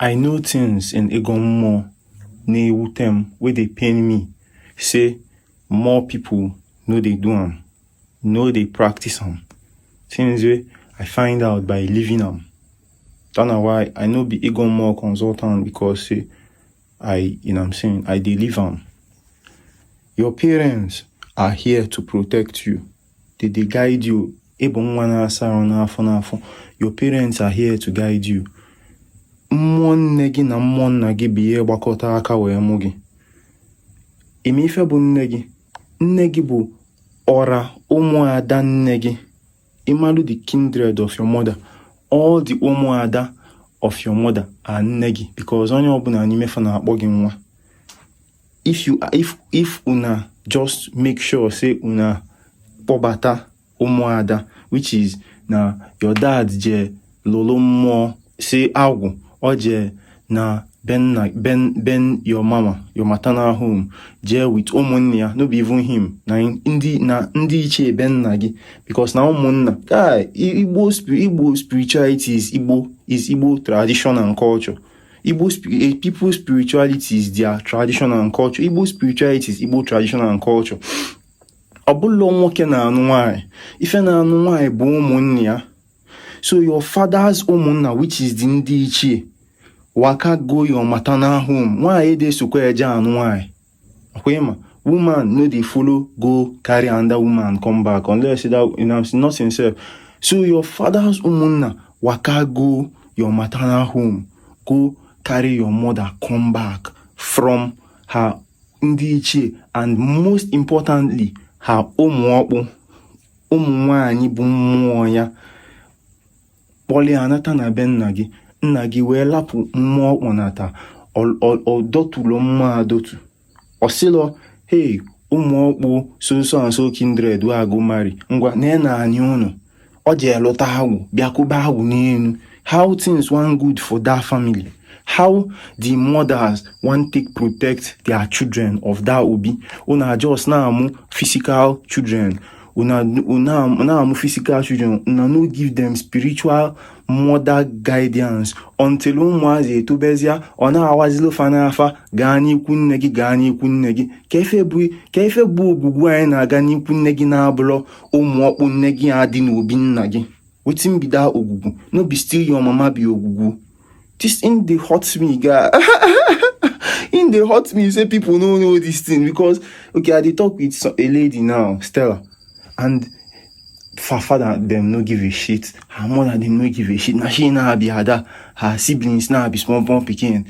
I know things in ịgọ mmụọ na-ewute m, wey dey pain me say more people no dey do am, no dey practice am. Things wey I find out by living am. That na why I no be ịgọ mmụọ consultant, because say I, you know what I'm saying, I dey live am. Your parents are here to protect you. They dey guide you. Ị bụ nwa na-asa arụ n'afọ n'afọ. Your parents are here to guide you. Mmụọ nne gị na mmụọ nna gị bụ ihe gbakọta aka wee mụ gị. Ime ife bụ nne gị. Nne gị bụ ọra ụmụada nne gị. Ịmalụ the kindred of your mother. All the ụmụada of your mother are nne gị, because onye ọbụla n'ime fa na-akpọ gị nwa. If you if una just make sure say una kpọbata ụmụada, which is na your dad je lụrụ mmụọ si agwụ, ọ jee na ben na ben ben your mama, your maternal home, jee with ụmụnne ya, no be even him na ndị na ndị ichie be nna gị, because na ụmụnna guy. Igbo spirituality is Igbo tradition and culture. Igbo people spirituality is their tradition and culture. Igbo spirituality is Igbo tradition and culture. Ọ bụlọ nwoke na-anụ nwaanyị, ife na-anụ nwaanyị bụ ụmụnne ya. So your father's ụmụnna, which is the ndị ichie, waka go your maternal home. Nwaanyị dey sokwa eje anụ nwaanyị. Ọkwa ịma woman no dey follow go carry another woman come back unless that not himself. So your father's ụmụnna waka go your maternal home, go carry your mother come back from her ndị ichie, and most importantly, her ụmụ ọkpụ, ụmụ nwanyị bụ mmụọ ya, kpọlie anata na be nna gị. Nna gị wee lapụ mmụọ kpọnata, ọ dọtụrụ mmụọ adọtụ, ọ sịlọ, "Hey, ụmụ ọkpụ so so and so kindred wey I go marry, ngwa nee na anyị unu." Ọ jee lụta agwụ, bịa kwụba agwụ n'elu. How things wan good for that family? How the mothers wan take protect their children of that obi? Una just na-amụ physical children, una una na-amụ physical children, una no give them spiritual mother guidance until ụmụazị etobezie, ọ na-awazili fa n'afa, gaa n'ikwu nne gị, gaa n'ikwu nne gị. Ka ife bụ ogwugwu anyị na-aga n'ikwu nne gị na-abụrọ ụmụ ọkpụ nne gị adị n'obi nna gị? Wetin be that ogwugwu? No be still your mama be ogwugwu? This thing dey hurt me, guy. Im dey hurt me say people no know this thing, because okay, I dey talk with a lady now, Stella, and her father dem no give a shit, her mother dem no give a shit. Na she na be ada, her siblings na be small small pikin.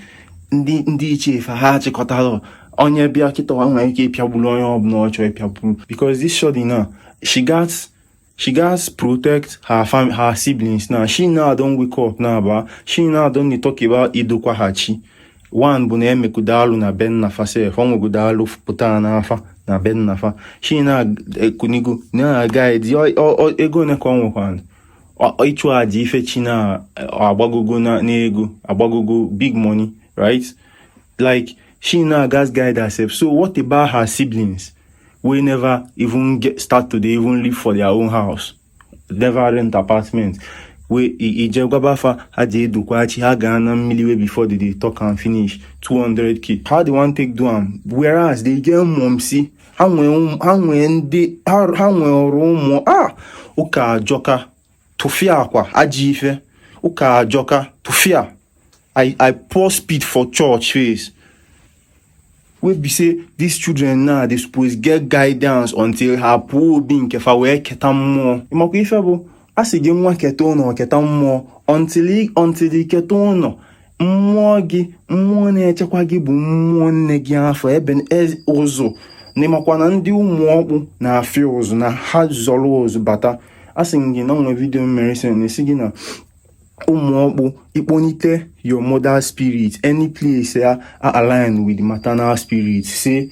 Ndị ichie fa ha achịkọtara onye bịa kịta, ọ nwere ike ịpịagburu onye ọbụla ọ chọrọ ịpịagburu, because this shorty now, she gats protect her siblings now. She now don wake up now ba, she now don dey talk about idokwa ha chi. One bụ na emegodo alụ na be nna fa sef, ọ nwegodo alụ pụtara n'afa na be nna fa. She na ekunigo na guide ego one ka ọ nwekwana ịchụ aja ife chi na agbagogo n'ego, agbagogo big money, right? Like, she now gats guide herself. So what about her siblings wey never even get start to dey even live for their own house, never rent apartment, wey ije gwaba fa ha ji edokwa chi ha gaa na mmiri, wey before they dey talk am finish, 200K? How they wan take do am, whereas they get mumsy ha nwee, ha nwee ndị ha nwere ụmụ? Ah, ụka ajọka, tụfịa akwa ajọ ife, ụka ajọka, tụfịa. I pour spit for church face, wey be say these children now dey suppose get guidance until ha pụọ obi nke fa wee keta mmụọ. Ịmakwa ife bụ a sị gị nwa keta ụlọ, keta mmụọ, until ị keta ụlọ mmụọ gị, mmụọ na-echekwa gị bụ mmụọ nne gị afọ ebe ụzụ na. Ịmakwa na ndị ụmụ ọkpụ na-afịa ụzụ na ha zọrọ ụzụ bata. A sị m gị na nwere video mere sị na-esi gị na ụmụ ọkpụ ikponite your mother spirit, any place ya align with maternal spirit, say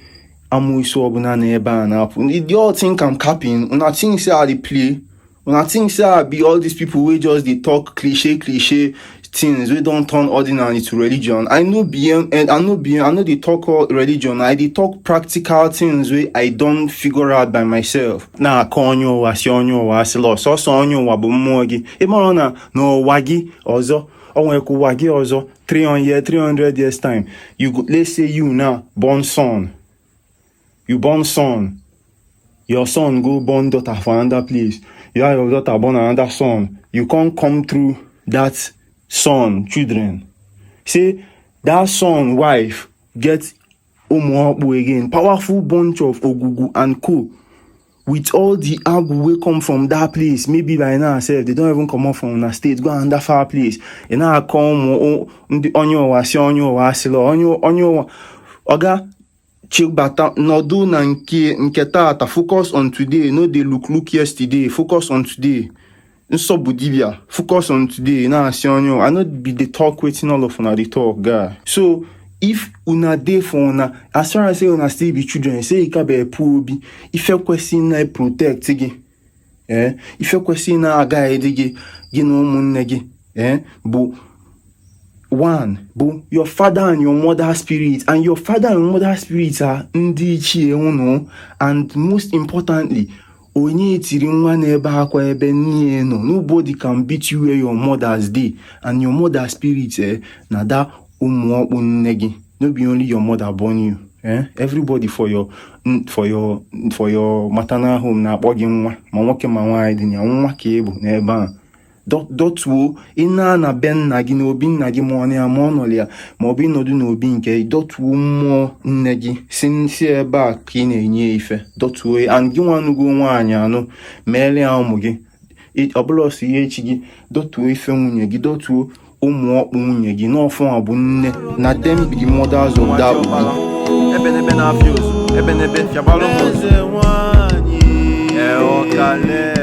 amoosu ọbụla na ebe a na-apụ. You all think I'm capping? Una think say I dey play? Una think say I be all these people wey just dey talk cliche cliche things wey don turn ordinary to religion? I no be, and I no be, I no dey talk all religion. I dey talk practical things wey I don figure out by myself. Na-akọ onye ụwa si onye ụwa asịla, ọsọsọ onye ụwa bụ mmụọ gị. Ị mara na n'ụwa gị ọzọ, ọ O nwere ka ụwa gị ọzọ 300 300 years time, you go, let's say you now born son, you born son, your son go born daughter for another place, you have your daughter born another son, you come come through that son children, say that son wife get ụmụọkpụ again, powerful bunch of ogugu and co with all the agwu wey come from that place. Maybe by now sef they don even comot from una state go another far place. Ị na-akọ ụmụ ndị onye ụwa si onye ụwa asịla onye onye ụwa. Oga chibata nọdụ na nke nke tata. Focus on today. No dey look look yesterday. Focus on today. Nsọ bụ dibia. Focus on today. Na-asị onye ụwa, I no be dey talk wetin all of una dey talk, guy. So if una dey for una, as far as say una still be children, say ị ka bụ epu obi, ife kwesị na protect gị, eh, ife kwesị na guide gị, gị na ụmụnne gị, eh, bụ one bụ your father and your mother spirit, and your father and mother spirit are ndị ichie unu. And most importantly, onye tiri nwa n'ebe akwa ebe nne nọ. Nobody can beat you where your mothers dey, and your mother spirit, eh, na that ụmụọkpụ nne gị. No be only your mother born you, eh? Everybody for your maternal home na-akpọ gị nwa, ma nwoke ma nwaanyị dị ya nwa ka ị bụ n'ebe a. Dọtuo ị na na be nna gị, n'obi nna gị, ma ọ na ya ma ọ nọrọ ya, ma ọ bụ ịnọdụ n'obi nke gị, dọtuo mmụọ nne gị si si ebe a ka ị na-enye ife. Dọtuo ya. And gị nwanugo nwaanyị anụ meere ya ụmụ gị, ọ bụla ọsọ ihe echi gị, dọtuo ife nwunye gị, dọtuo ụmụ ọkpụ nwunye gị n'ọfụ bụ nne na them be the mothers of that obi. Ebenebe na-afịa ozu, ebenebe fiabalụ m ozu. Ee, ọkale.